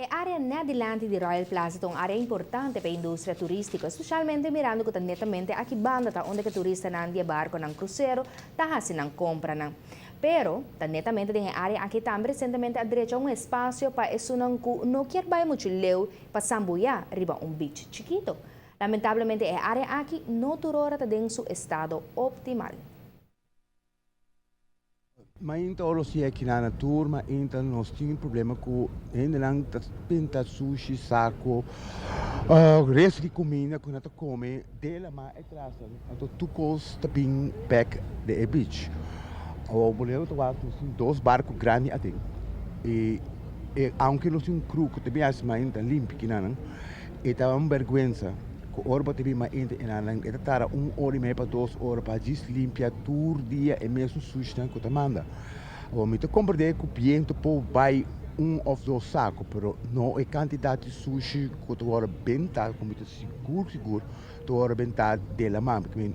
E area net dilanti di Royal Plaza ta un area importante pa e industria turistico, especialmente mirando cu ta netamente aki banda ta unda cu turistanan di e barconan crucero ta haci nan compranan. Pero, ta netamente den e area aki tambe recientemente a drecha un espacio pa esunnan cu no kier bay mucho leu pa sambuya riba un beach chikito. Lamentablemente e area aki no tur ora ta den su estado optimal. Mainta ora nos yega na tur mainta nos tin problema ku hendenan ta pinta sushi, sako, resto di kuminda ku nan ta kome den laman e trasa. Anto tur kos ta bin bek den e beach. Awor Boneiru ta wak nos tin dos barku grandi aden i aunke nos tin un crew ku ta bin hasi mainta limpi kinanan e ta un bèrgwensa. Ku ora bo ta bin mainta e nan e ta tarda un ora i mei pa 2 ora pa djis limpia tur dia e mesun sushinan ku ta manda. Awor mi ta komprendé ku bientu por bai un òf dos sako, pero no e kantidat di sushi ku ta wòrdu bentá, ku mi ta sigur sigur ta wòrdu bentá den laman, pasobra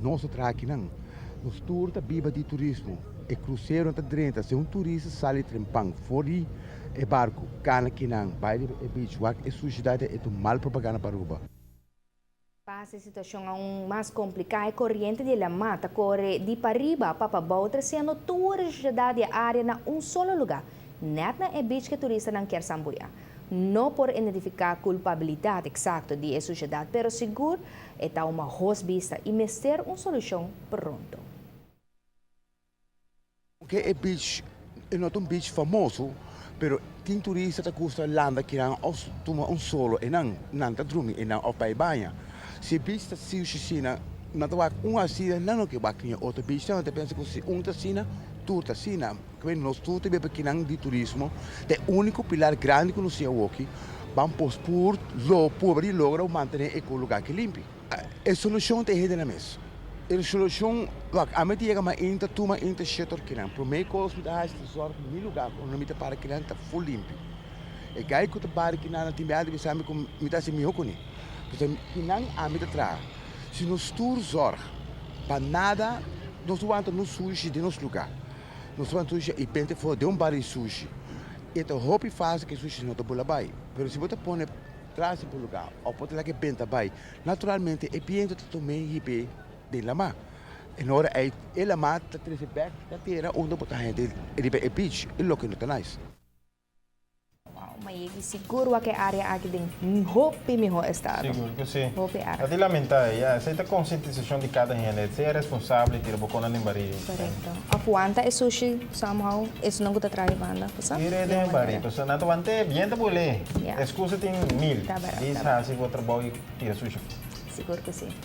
nos ta traha akinan. Nos tur ta biba di turismo. E kruseronan ta drenta, si un turista sali trempan for di e barku, kana kinan, bai riba e beach, wak e sushidat e ta un mal propaganda pa Aruba. Pa e situacion aun mas complica, e coriente di lama ta core di pariba pa pabou, treciendo tur e sushedad di e area na un solo lugar, net na e beach cu turistanan kier sambuya. No por identifica culpabilidad exacto di e sushedad, pero sigur e ta un mahos bista y mester un solucion pronto. Aunke e beach no ta un beach famoso, pero tin turista ta gusta landa kinan of tuma un solo e nan, nan ta drumi e nan of bai baña. Si e beach ta sushi asina, nan ta wak un asina, nan no ke wak ni e otro beach, nan ta pensa ku si un ta asina, tur ta asina. Nos tur ta biba kinan di turismo, ta e úniko pilar grandi ku nos tin awoki, ban pos pur lo por di logra mantene e lugar aki limpi. E solushon ta e hende nan mes. E solushon, wak, ami ta yega mainta, tur mainta 7 or kinan. Promé kos mi ta hasi ta sòrg mi lugá unda mi ta para kinan ta ful limpi. E gai ku ta bari kinan nan tin bia di bisa mi ku mi ta hasi mihó kuné. Pasobra kinan ami ta traha. Si nos tur sòrg pa nada, nos wanta nos sushi den nos lugá. Nos wanta sushi i bente for den un bari sushi. E ta hopi fásil ku e sushi no ta bula bai. Pero si bo ta pone tras di bo lugá òf bo ta laga e benta bai, naturalmente e bientu ta tum'é hib'é den lamá. En ora ei e lamá ta trese bèk na tera unda bo ta haña riba e beach, e loke no ta nice. Wow, ma yegi sigur wak e area aki den hopi miho estado. Sigur ku si. Hopi erg. Ta di lamenta, ya, esei ta konsientisashon di kada hende. Sea responsabel i tira bo konan den barí. Korekto. Of wanta e sushi somehow, esun ku ta traha di banda, pasobra? Tira den barí, pasobra nan ta want'é, bien ta bol'é. Ya. Excusa tin mil. Ta bèrdat, Dis ta bèrdat. hasi bo trabou i tira sushi. Sigur ku si.